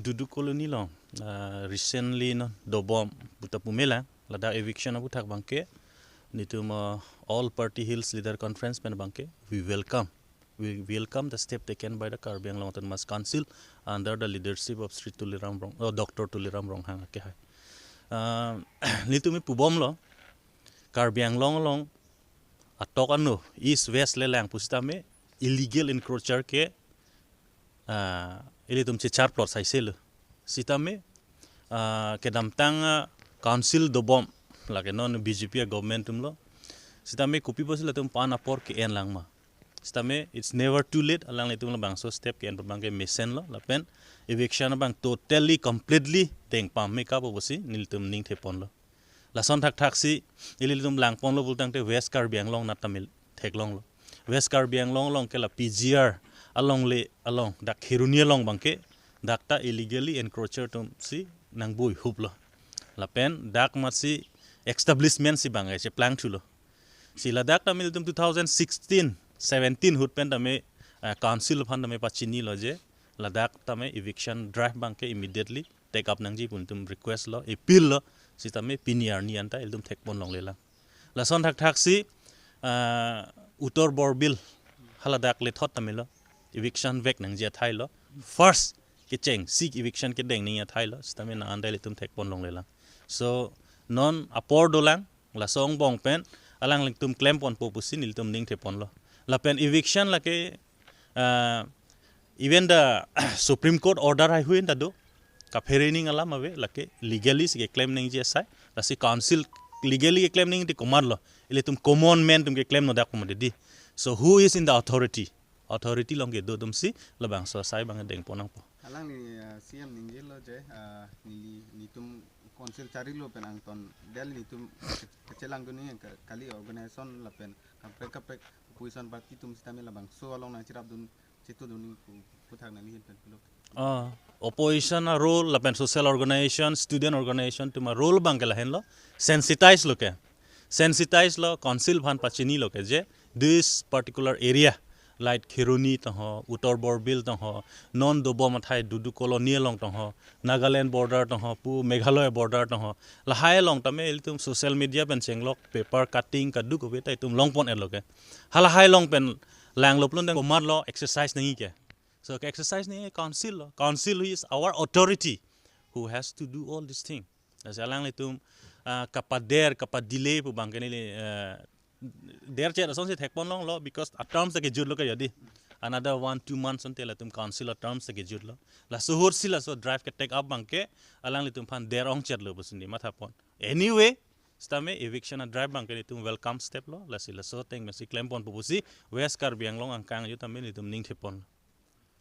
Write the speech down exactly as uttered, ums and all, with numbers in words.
Dudu Colony along, ah, recently non dobom puta pu melang, ladak eviction aputhak abangke, nelitum, ah, All Party Hills Leader Conference pen abangke, we welcome. We welcome the step taken by the Karbi Anglong Autonomous Council under the leadership of Shri Tuliram Rong, oh, Doctor Tuliram Ronghang akehai. Ah, nelitum pubomlo, Karbi Anglong along atok ano, East West le lang pusitame, illegal encroacher ke, ah, ilitum chechar plot saiselo. Sitame, ah, kedamtang, ah, council dobom, lake non B J P a government atumlo. Sitame kopi pusi latum pan apor ke-en lang ma. Sitame, it's never too late, alanglitum labangso step ke-en abangke mesenlo, lapen eviction abang totally, completely dengpame kap pusi nelitum ning theponlo. Lason thakthaksi, ilitum langponlo pulotangte West Karbi Anglong nat tame theklonglo. West Karbi Anglong along ke la P G R along le along, dak Kheroni along abangke, dak ta illegally encroacher atumsi nangbui huplo. Lapen dak matsi establishment si abangke cheplang thulo. Si ladak tame ilitum two thousand sixteen, seventeen ahut pen tame, ah, council aphan tame pachinilo je, ladak tame eviction drive abangke immediately take up nangji pu nelitum request lo, appeal lo, sitame pini arni anta ilitum thekpon longlelang. Lason thakthaksi, ah, Uttar Borbil haladak lethot tamelo, eviction vek nangji athailo. First kechengsi eviction kedeng nangji athailo, sitame nang anta ilitum thekpon longlelang. So, non apor dolang, laso angbong pen, alanglitum klemponpo pusi nelitum ning theponlo. Lapen eviction lake, ah, even the Supreme Court order hai hui ta do, kaphere ning alam ave, lake legally si keklem nangji asai, lasi council legally keklem nangji komatlo, ilitum common man atum keklemnon dak komat di. So who is in the authority? Authority along kedo atumsi labangso asai abang dengpon nangpo. Alangli, uh, C M ningjelo je, uh, neli, nelitum council charilo pen angton, del nelitum ke-, kechelangdun nangji ka-, kali organization lapen kaprek kaprek opposition party atum sitame labangso along nangcherapdun, chetudun nangji pu, puthak nangli ahin pen pulo. Ah, opposition a role lapen social organization, student organization atum a role abangke lahenlo, sensitize lo ke. Sensitize lo, council aphan pachinilo ke je this particular area, like Kheroni tong ho, Uttar Borbil tong ho, non dobom athai Dudu Colony along tong ho, Nagaland border tong ho, pu Meghalaya border tong ho, lahai along tame ilitum social media pen chenglok, paper cutting kadokave ta itum longpon-etlo ke. Halahai along pen langlo pulote komatlo exercise nangji ke. So ke-exercise nangji council lo. Council is our authority who has to do all this thing. Lasi alanglitum, ah, kapader, kapadelay pu abangke neli, ah, derchet asonsi thekpon longlo, because a terms ta kejutlo ke jadi. Another one, two months ante latum council a terms ta kejutlo. Laso ahutsi laso drive ke-take up abangke alanglitum aphan der ongchetlo pusi neli mathapon. Anyway, sitame eviction a drive abangke nelitum welcome step lo, lasi laso ateng pensi klemponpo pusi West Karbi Anglong angkang ajut tame nelitum ning theponlo.